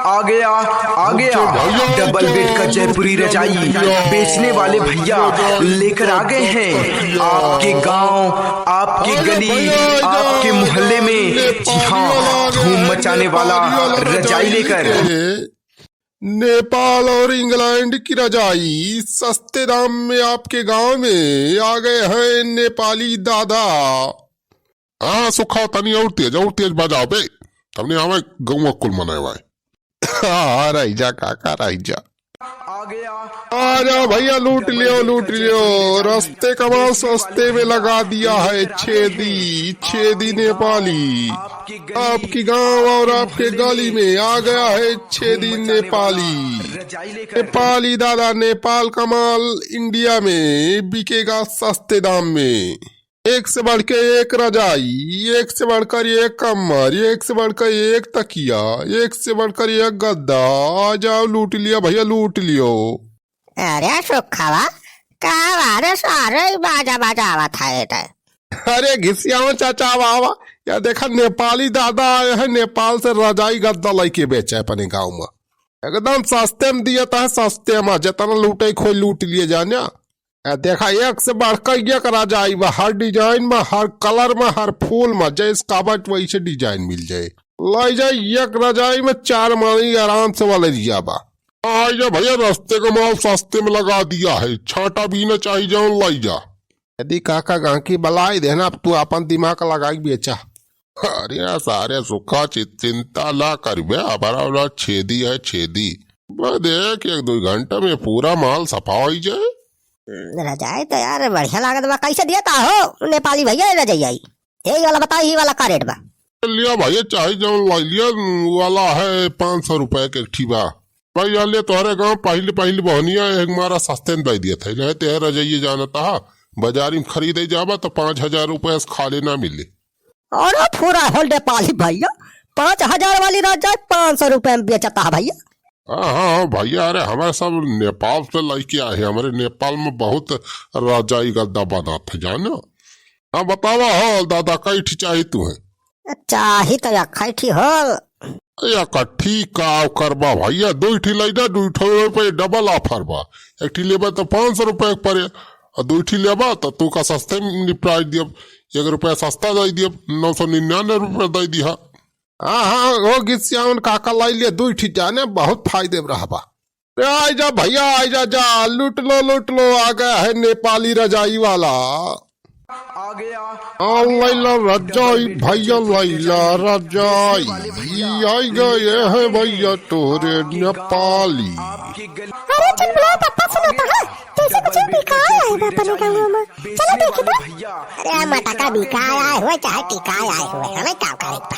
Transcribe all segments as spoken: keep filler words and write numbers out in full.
आ गया, आ गया। डबल बेड का जयपुरी रजाई बेचने वाले भैया लेकर आ गए हैं। आपके गांव, आपकी गली, आपके मोहल्ले में, जी हाँ, धूम मचाने वाला रजाई लेकर। नेपाल और इंग्लैंड की रजाई सस्ते दाम में आपके गांव में आ गए हैं नेपाली दादा। हाँ, सुखा, तनी और तेज, और तेज बजाओ बे। तब नहीं आवे गौवा कुल मनाए वाए। हाँ, रह जा काका, रह जा। आ जाओ भैया, लूट लियो, लूट लियो। रस्ते का माल सस्ते में लगा दिया है छेदी, छेदी नेपाली। आपकी गांव और आपके गली में आ गया है छेदी नेपाली। नेपाली दादा, नेपाल का माल इंडिया में बिकेगा सस्ते दाम में। एक से बढ़ के एक रजाई, एक से बढ़कर एक कम्मर, एक से बढ़कर एक तकिया, एक से बढ़कर एक गद्दा। आ जाओ, लूट लियो भैया, लूट लियो। अरे सुखवा, का बारे सारे ही बाजा बजावत है इधर? अरे घिसियाओ चाचा, आवा, आवा। या देखा, नेपाली दादा आए हैं नेपाल से, रजाई गद्दा लेके बेचे अपने गाँव में। एकदम सस्ते में दिया था, सस्ते में, जितना लूटे खोई लूट लिए जाने। आ देखा, एक से बढ़कर एक रजाई बा, हर डिजाइन में, हर कलर में, हर फूल में, जैसे काबट वैसे डिजाइन मिल जाए। लाई जाए, एक रजाई में चार मानी आराम से वाले रिया बा। आई जा भैया, रस्ते का माल सस्ते में लगा दिया है, छांटा बीना चाही जौन लाई जा। यदि काका गांकी बलाई देना, अब तू अपन दिमाग लगाई बेचा। अरे यार, सारे सुखा चि-, चिंता ला करिबे, हमारा वाला छेदी है, छेदी। बस देख, एक दो घंटा में पूरा माल सफा होई जाए। हम्म, रजाई तो यार बढ़िया लागत बा। कैसे देता हो नेपाली भैया ये रजाई? यही वाला बताओ, यही वाला का रेट बा? लिया भैया, चाहे जौन लाई लिया, वाला है पाँच सौ रुपए के एक ठी बा। भैया ले, तोहरे गाँव पहले पहले बहनिया एक मारा सस्ते में दे दिया था, ले ते रजाइए जानता हा, बाजारी में खरीदे जाबा तो पाँच हजार रुपए से खाली ना मिले। अरे फुरा हो नेपाली भैया, पाँच हजार वाली रजाई पाँच सौ रुपए में बेचता है भैया। हाँ, हाँ, हाँ, भैया, अरे, हमारे सब नेपाल से लेके आए हैं, हमारे नेपाल में बहुत रजाई गद्दा बनात है, जानो। हाँ, बतावा हो दादा, कई ठी चाही तू है? चाही तो अक्खई ठी होल। अरे, अक्खई ठी का करबा भैया, दो ठी लइदा, दो ठी पे डबल ऑफर बा। एक ठी लेबा तो पाँच सौ रुपए के परे, और दो ठी लेबा तो तू का सस्ते में निपटाई दियब, एक रुपया सस्ता दे दियब, नौ सौ निन्यानवे रुपया दे दिया। हाँ, हाँ, हो गिसियाउन काका लाई ले, दो ठी जाने बहुत फायदे में रहबा। ए, आई जा भैया, आई जा, जा, लूट लो, लूट लो, आ गया है नेपाली रजाई वाला। आ गया। हाँ, लैला रजाई, भैया लैला रजाई, आई गए हैं भैया तोरे नेपाली। अरे चुलबुला पप्पा, सुना तो है, जैसे कुछ बिकाय आए बा अपने गाँव में। चला देखी तो। अरे मटका बिकाय आए हुए चाहे टिकाय आए हुए, हमें का करे बा?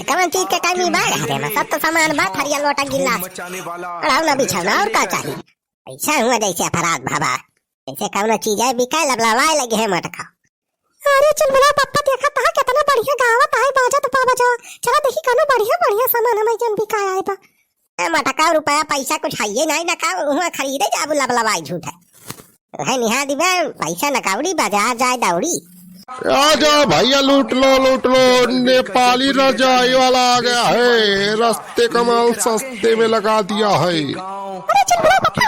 कौन चीज के कमी बा? अरे में सब तो सामान बा, थरिया लोटा गिलास, अड़ाउना बिछौना, और का चाही? ऐसा हुआ जैसे अपराध भवा, जैसे कौनो चीज है बिकाय लबलबाए लगे है मटका। अरे चुलबुला पप्पा, देखा तहा कितना बढ़िया गावत है, बाजा तो पा बजा। चला देखी कौनो बढ़िया बढ़िया सामान हमें जन बिकाय आए बा। ए, मटका रुपया पैसा कुछ हइये नाहीं ना का, उहाँ खरीदे जाबू लबलबाई झूठ है। वह निहा दिबे, पैसा न कौड़ी, बाजार जाए दौड़ी। आ जाओ भैया, लूट लो, लूट लो, नेपाली रजाई वाला आ गया है, रस्ते का माल सस्ते में लगा दिया है। अरे चुलबुला पप्पा,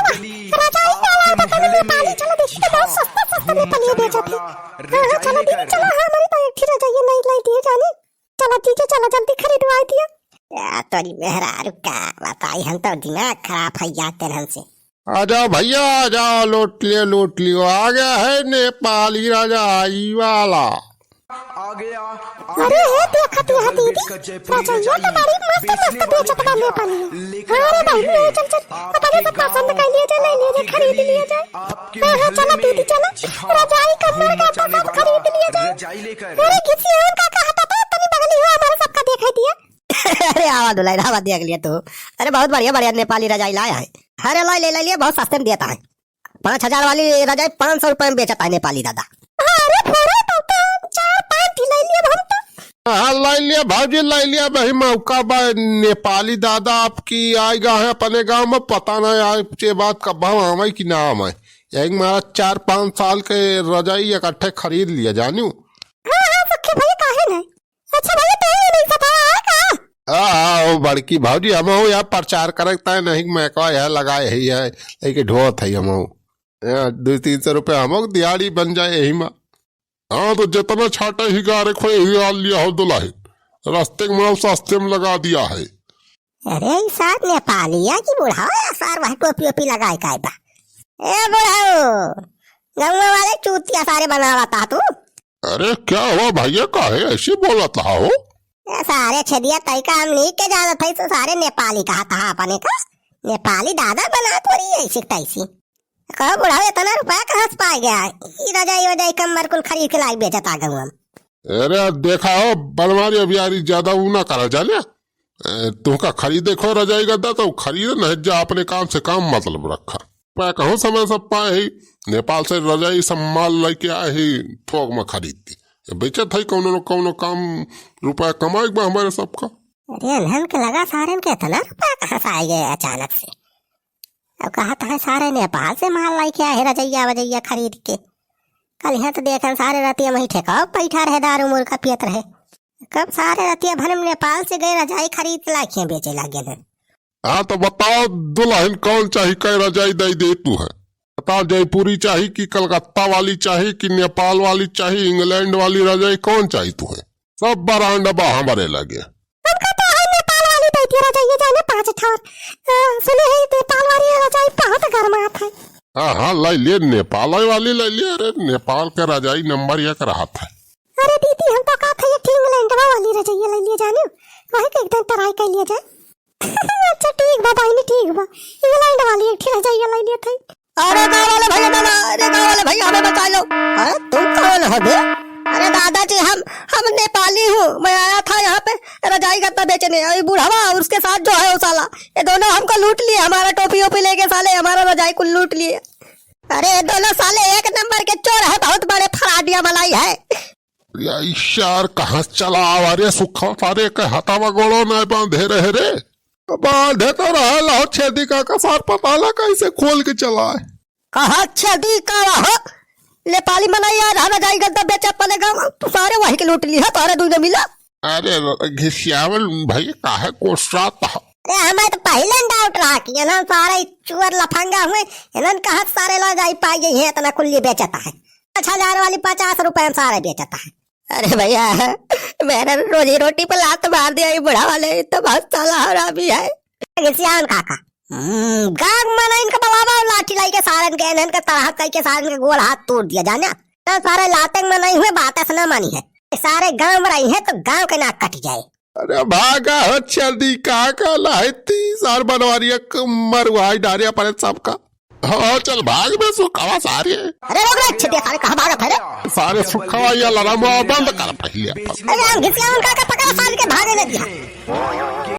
रजाई वाला आ गया है नेपाली, चला देखी तो बहुत सस्ता सस्ता नेपाली बेचत है। हाँ, हाँ, चला दीदी, चला, हाँ, हमारी तो एक ही रजाई नहीं लाई दिए जाने। चला जीजा, चला जल्दी खरीदवाई दिया। या तोरी मेहरारू का बताई, हम तो दिमाग खराब है या तेरहन से। आ जाओ भैया, आ जाओ, लूट लियो, लूट लियो, आ गया है नेपाली रजाई वाला। आ गया। अरे हे देखत यहाँ दीदी, रजइया तो बड़ी मस्त मस्त बेचत बा नेपाली। हाँ रे बहिनी, हो चल चल, अपने से पसंद कर लिया जाए, ले लिया जाए, खरीद लिया जाए। हाँ हाँ, चला दीदी चला, रजाई कम्बल का तो सब खरीद लिया जाए। अरे घिसियान का कहता था, तनी बगली हो, हमारे सबका देखा दिया। अरे आवा दुलाइन, आवा देख लिया तू। अरे बहुत बढ़िया बढ़िया नेपाली रजाई लाया है। अरे लाई ले, ले लिया, बहुत सस्ते में देता है। पाँच हजार वाली रजाई पाँच सौ रुपए में बेचता है नेपाली दादा। अरे फुरा, तब तो हम चार पाँच ठी ले लिया हम तो। हाँ, ले लिया भौजी, ले लिया, वही मौका बा। नेपाली दादा आपकी आएगा है अपने गाँव में, पता नहीं आज के बाद कब हम आवे कि ना आवे। यही मारा चार पाँच साल के रजाई इकट्ठे खरीद लिया जानियो। हाँ हाँ सखी भैया, काहे नहीं? अच्छा भैया, तू ही नहीं सतावा है का? आ, ओ बड़की भौजी, हमहू यहाँ प्रचार करत है, नहीं मैं कहा यह लगाए ही है, लेके ढोत है हमहू। यहाँ दो तीन सौ रुपया हमहू दिहाड़ी बन जाए यही मा। हाँ, तो जितना छाटे ही गारे खोए ही आल लिया हो दुलाही। रस्ते के माल सस्ते में लगा दिया है। अरे, ई सार नेपालिया की बुढ़ावा या सार वह टोपी ओपी लगाए का बा? ए बुढ़ऊ, गौवा वाले चूतिया सारे बनावत हा तू। अरे, क्या हुआ भैया, काहे ऐसे बोलत हा हो? ए सारे छेदिया, तई का हम नीक के जानत हई, तो सारे नेपाली कहत हा अपने का। नेपाली दादा बना तो रही ऐसी तैसी। कहो बुढ़ऊ, इतना रुपया कहाँ से पाए गया? ई रजाई वजाई कम्बल कुल खरीद के लाई बेचत आ गऊ हम। अरे देखा हो, बनवारी अबियारी ज्यादा ऊ ना करा जाने। ए, तुहका खरीदे खो रजाई गद्दा तो खरीद, नहीं जा अपने काम से काम मतलब रखा। रुपया कहूँ समय सब पाए ही, नेपाल से रजाई सब माल लेके आए ही, थोक में खरीद के बेचत है, कौनो न कौनो काम रुपया कमाए के बा हमारे सबका। अरे अनहन के लगा सारन के इतना रुपया कहाँ से आ गए अचानक से? अब कहत है सारे नेपाल से माल लेके आए रजैया वजैया खरीद के। कल यहाँ तो देखन सारे रतिया मही ठेकाव बैठा रहे, दारू मुर्गा पियत रहे। कब सारे रतिया भर में नेपाल से गए रजाई खरीद के लाके बेचे लागे हैं। हाँ तो बताओ दुल्हन कौन चाही, कै रजाई दे दे तू है? बताओ जयपुरी चाही कि कलकत्ता वाली चाही कि नेपाल वाली चाही, इंग्लैंड वाली रजाई कौन चाही तू है? सब ब्रांड बा हमारे लगे। हमका तो है नेपाल वाली दैती रजाई जाने पाँच ठौर। अ, सुने है नेपाल वाली रजाई बहुत गरमात है। हाँ, हाँ, लै लिए, नेपाल वाली लै लिए। अरे, नेपाल के रजाई नंबर एक रहत है। अरे दीदी, हम तो कहत है ये ठीक इंग्लैंड वाली रजाई लै लिए जाने, वही के एक दिन try कर लिया जाए। अच्छा ठीक बा बहिनी, ठीक बा, इंग्लैंड वाली एक ठे रजाई लै लिए थे। अरे गाँव वाले भैया, दादा, अरे गाँव वाले भैया, हमें बचा लो। अरे तुम कौन हो बे? अरे दादाजी, हम, हम नेपाली हूँ। मैं आया था यहाँ पे रजाई गद्दा बेचने। और ये बुढ़वा और उसके साथ जो है वो साला, ये दोनों हमको लूट लिए, हमारा टोपी ओपी लेके साले हमारा रजाई को लूट लिए। अरे ये दोनों साले एक नंबर के चोर है, बहुत बड़े फराडिया मलाई है। या यार, कहाँ से चला आवा रे सुखा, सारे के हथवा गोड़ो नहीं बांधे रहे रे। बांधे तो रहल हो छेदी काका सार, पता ना कैसे खोल के चला है। कहा छेदी का हो? नेपाली मनई आ रहा रजाई गद्दा बेचे अपने गाँव, तू सारे वही के लूट ली है, तोहरे दूध मिला। अरे घिसियावन भाई, काहे कोसरात हो? अरे हमें तो पहले doubt रहा कि इन्हन सारे चुअर लफंगा हुए, इन्हन कहाँ सारे ला जाई पाई है, इतना कुल्ली बेचता है। पाँच हजार वाली पचास रुपए में सारे बेचता है। अरे भैया, मेरे रोजी रोटी पे लात मार दिया ये बूढ़ा वाले, ये तो बहुत साला हरामी है। घिसियान काका, हम्म, गाँव में ना इनका बलावा और लाठी लाई के सारन के, इन्हन के तरह कई के सारन के गोड़ हाथ तोड़ दिया जाना। ना सारे लाते में नहीं हुए, बातें से ना मानी है। सारे गाँव में रही है तो गाँव के नाक कट जाए। अरे भागा हो छेदी काका, लाहती सार बनवारिया क-, मरवाई डारे अपने सबका। हाँ, चल भाग बे सुखवा सारे। अरे रुक रे, अच्छे देखा रे, कहाँ भागत है रे? सारे सुखवा या लड़ामा बंद कर पहिले अपन। अरे हम घिसियान काका पकड़ सार के भागे न दिया।